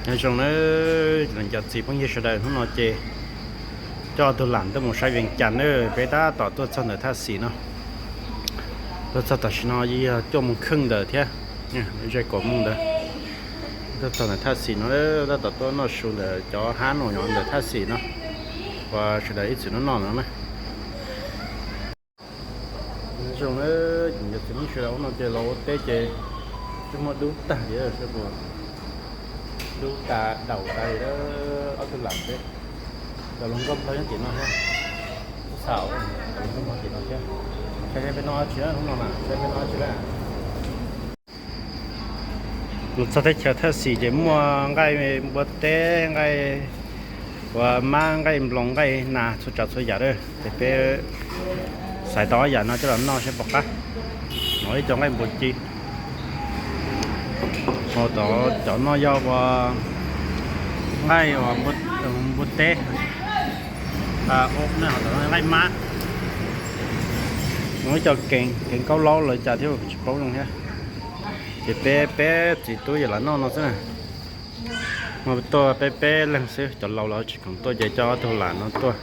Nyob zoo na, cov txiv phooj ywg sawv daws, hnub no ces coj tug lam tuaj mus saib Vees Cas na, peb tab tom tuaj txog ntawm thaj xis no. Tuaj txog tam sim no yog cuaj moos kheej ntawd thiab, zej kaum moos ntawd. Tuaj txog ntawm thaj xis no, tab tom tuaj noj su ntawm cov hab no nyob ntawm thaj xis no, uas sawv daws ib txwm noj noj no na. Zoo na, cov txiv phooj ywg sawv daws, hnub no ces los ua teb ces twb muab dub tag li, dub tas daus tas li ob tug lam teb. Cov hluas nkauj nplog nyob tim no thiab, xaus, cov hluas nkauj nplog tim no thiab. Saib saib peb noj dab tsi na, hnub no mas saib peb noj dab tsi na. Los txog teb chaws thaj xis ces muaj nqaij npua teb, nqaij ua mab, nqaij nploos, nqaij nas, txhua tsav txhua yam lawm. Ces peb xaiv tau ob yam no coj los noj seb puas qab. No ib co nqaij npua ci, ho tod cov no yog ua nqaij npua teb, nqaij mab. No ib co keev, keev kaub laub lawv cas thiab tsis paub zoo thiab. Ces peb peb txiv tub yawm lam noj no xwb na. Tuaj peb peb leeg xwb, cov laus los tsis khoom tuaj ces coj ob tug lam no tuaj.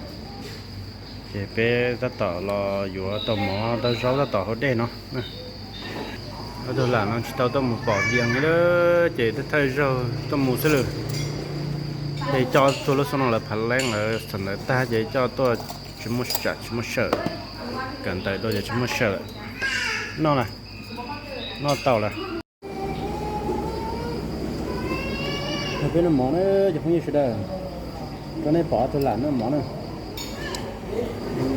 Ces peb tab tom los yuav tau mov tau zaub tab tom hauv dej no. Ob tug lam no tsis tau tuaj mus pom Vias li, ces thawj zaug tuaj mus xwb lawm. Ces coj tug lub xub no lawv phav leeb lawv xam ntawv tag ces coj tuaj tsis muaj tsam tsis muaj sawm, kawm ntawv tuaj ces tsis muaj sawm lawm. Noj na, noj tau lawm. Peb noj mov na cov phooj ywg sawv daws, rau nej pom ob tug lam noj mov na.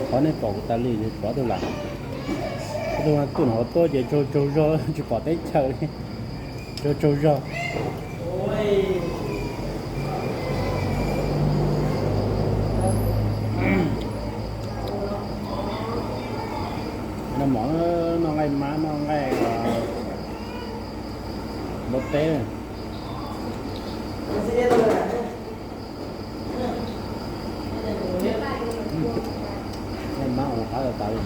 Qhov nej pom kuv tas li ces pom ob tug lam. Ob tug tuaj no tuaj ces tsaug tsaug zog tsis pom teb chaws li, tsaug tsaug zog. Noj mov, noj nqaij mab, noj nqaij npua teb. Nqaij mab ua qab tas li.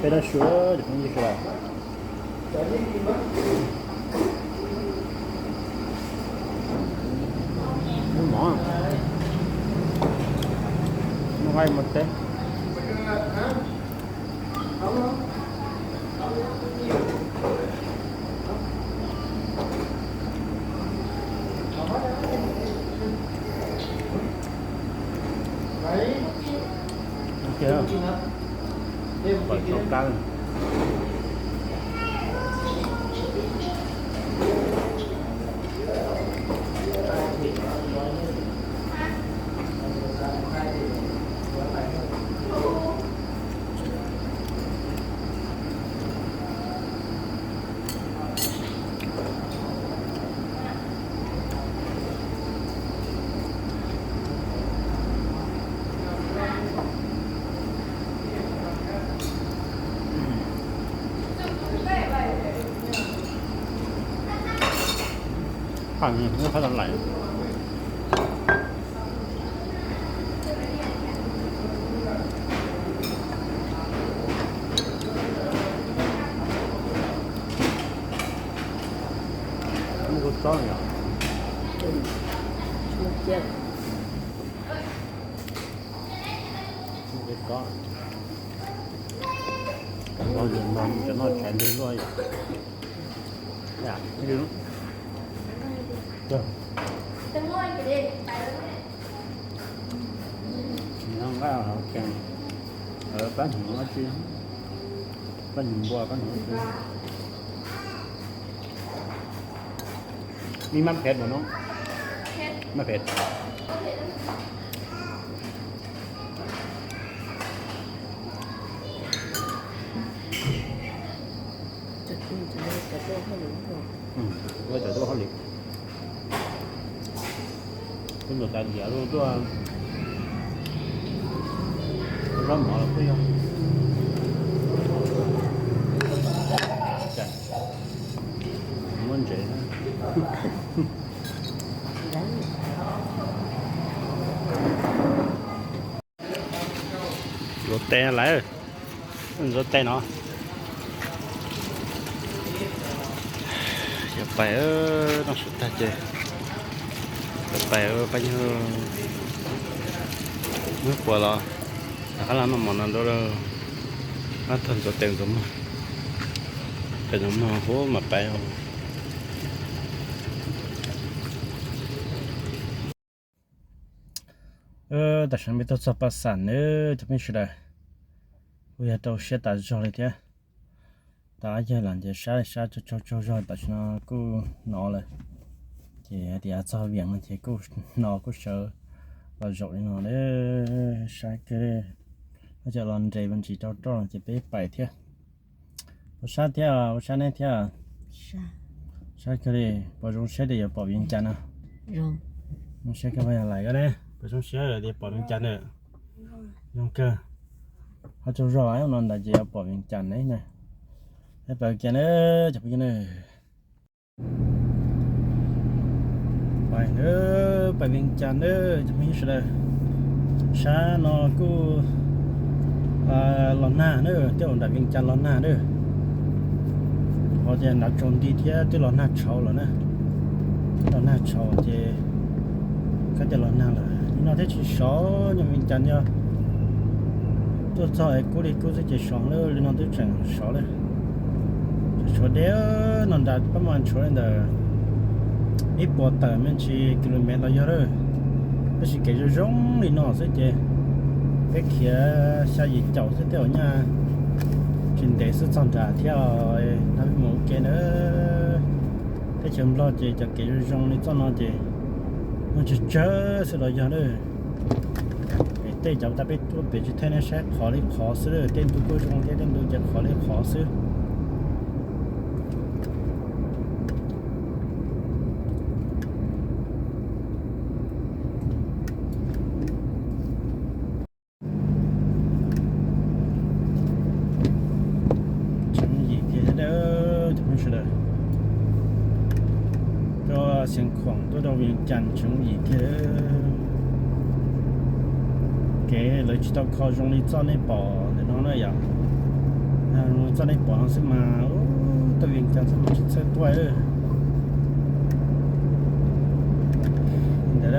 Peb noj su, cov phooj ywg sawv daws. Noj mov, noj nqaij npua teb. Phaj, phaj tau lais. Muaj kua txob yom. Muaj kua txob. Los yog no cov noj tshais ntev luaj yom. Noj nqaij hauv tsees, pab hnyuv dab tsi, pab hnyuv npua pab hnyuv dab tsi. Mib mab phem mas no, mab phem. Cov tuaj hauj lwm, tuaj ntxuav tais diav, tuaj zaub mov los kuj yog muab ntsev. Ntxuav tes lawm, ntxuav tes no. Yog pais, noj su tag ces yog pais pab nyuag, muab puas los, rov qab los noj mov no dua. Pab tog ntxuav tes ntxuav muag, tes ntxuav muag huv mas pais. Tam sim no peb tuaj txog Paj Xam nawb cov phooj ywg sawv daws, kuj yog rau siab tas zog li thiab. Tau ob cag los ces sab sab tsaug tsaug zog, tam sim no kuj hnov lawm. Ces hais tias txog Vias no ces kuj hnov kuj sawv los zaum li no lawm, sab kawg. Ua cas los nres ntsis rau roj no ces peb pais thiab. Puas sab thiab, puas sab neb thiab? Sab kawg li. Puas zoo siab tias yuav pom Vias Cas no? Zoo siab kawg, Vaj Yas Lais koj ne, puas zoo siab tias pom Vias Cas na? Zoo kawg. Ho tsaug zog no ntawd ces yuav pom Vias Cas ne na. Peb pais Vias Cas na, cov phooj ywg na. Pais na, pais Vias Cas na cov phooj ywg sawv daws. Sab no kuj los nag na, tej zaum nram Vias Cas los nag na. Ho ces nrad tsaus nti thiab twb los nag tshauv lawm na. Twb los nag tshauv ces kab tias los nag lawm. Nim no thiaj tsis sov, nyob Vias Cas yog tuaj txog es kub li kub xwb ces sov lawm, li no twb tseem sov lawm. Tshuav deb no nrad, pab mas tshuav li ntawm ib puas tawm me ntsis kilomev los yog lawm. Tab sis kev zoo zoo li no xwb ces peb khiav xya yim caum xwb tej zaum nyaj tsis ntev xwb txog nrad thiab. Nrad peb mus ua ke na. Teb chaws Nplog ces cov kev zoo zoo li txoj no ces muaj tsawg tsawg xwb los yog na. Pem tej cov tab peb tuaj pem tsis theej nej saib qhov li qhov xwb, tej ntu kuj zoo thiab tej ntu ces qhov li qhov xwb. Tseem yim kiag thiab, cov phooj ywg sawv daws, tuaj Xiav Khuam tuaj rau Vias Cas tseem yim kiag. Kev lawv tsis tau kho zoo li txoj nej pom ntawm no na yom. Zoo li txoj nej pom no xwb mas tuaj Vias Cas xwb mas tsis txhawj tuaj. Ntawd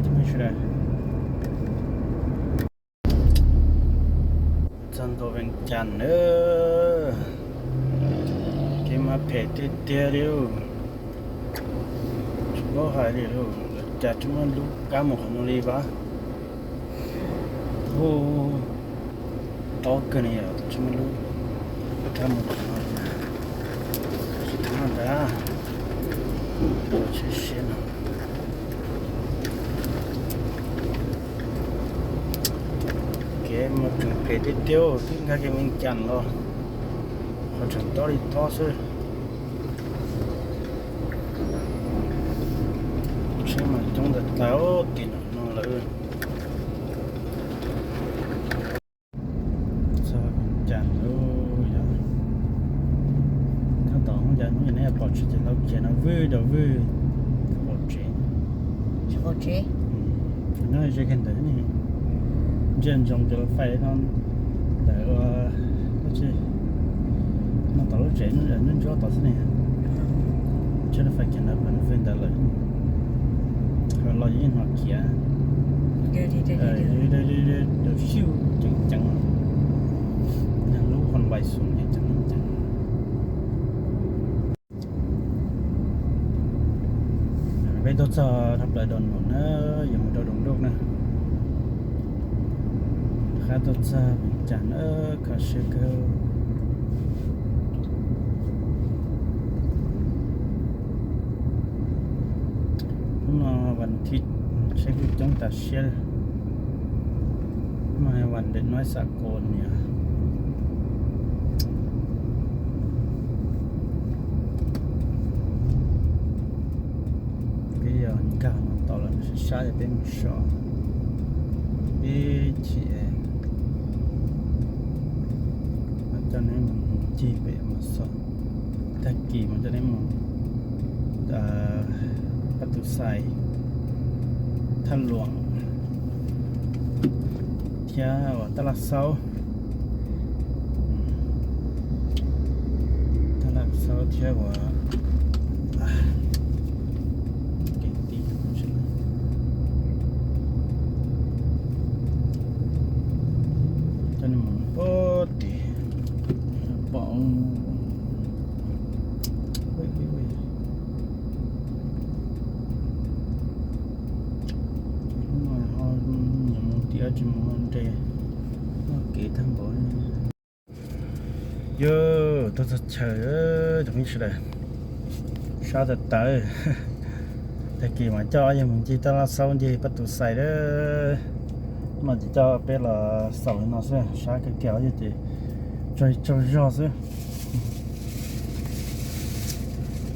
cov phooj ywg sawv daws, txog ntua Vias Cas na, kev mas phem tiag tiag li. Tsis paub hais li lauj, cas tsis muaj lub kab mus qhov no li vas. Hu, tob kawg li, tsis muaj lub kab mus qhov no li. Tsis thab ntawd, tshwm sim no. Kev mas tseem phem tiag tiag, twb nkag kiag Vias Cas los qhov tseem tob li tob xwb. Tsheb mas coob tas tas tim no lawm. Txog Vias Cas lawm yom. Tab tom hnub cas hnub neb pom tsheb ces ntau kiag no vwj rau vwj pom tsev. Tsis pom tsev. Nyob ze kiag ntawd ne, ntsia ntsoov cov fais no ntawd ua dab tsi no, tom lub tsev ntsuab ntsuab tod xwb ne. Tsheb fais kiag ntawd, fais ntawd lawm, los yeej hnov khiav rau xyuj ceev ceev, lub hon vais xum ceev ceev. Peb tuaj txog dhau plaws Dau Num na, yuav mus rau Dau Num na. Qab tuaj txog Vias Cas na, kho siab kawg. Hnub no vas thiv tsheb kuj coob tas siab. Mas vas ntawm no xav kos niam. Sab sab yog peb mus so, peb chim coj neb mus ncig pem Mas Xos, tag kis mus coj neb mus Paj Tus Xais, Thaj Luam thiab uas Taj Laj Xaub, Taj Laj Xaub thiab uas Kev Tij. Coj nej mus pem tim pom hnub no ho nyiam mus tim tsis mus nres noj kev tag npaum. Yus tuaj txog chaw, cov phooj ywg sawv daws, sab tawv tawv. Tag kis mas coj ob yawg mus ncig Taj Laj Xaub ncig Paj Tus Xais a. Hnub no ces coj peb los xaus li no xwb, sab kawg kiag, ob yawg ces tsaug tsaug zog xwb.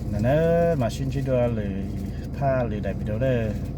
Ntawm no mam sib ntsib dua lwm phaj lwm daim video lawm.